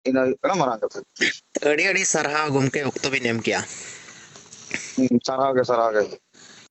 ᱤᱱᱟᱹ ᱦᱩᱭᱩᱜ ᱠᱟᱱᱟ ᱢᱟᱨᱟᱝ ᱠᱟᱛᱷᱟ᱾ ᱟᱹᱰᱤ ᱟᱹᱰᱤ ᱥᱟᱨᱦᱟᱣ ᱜᱚᱢᱠᱮ, ᱚᱠᱛᱚ ᱵᱤᱱ ᱮᱢ ᱠᱮᱜᱼᱟ᱾ ᱦᱩᱸ, ᱥᱟᱨᱦᱟᱣ ᱜᱮ, ᱥᱟᱨᱦᱟᱣ ᱜᱮ᱾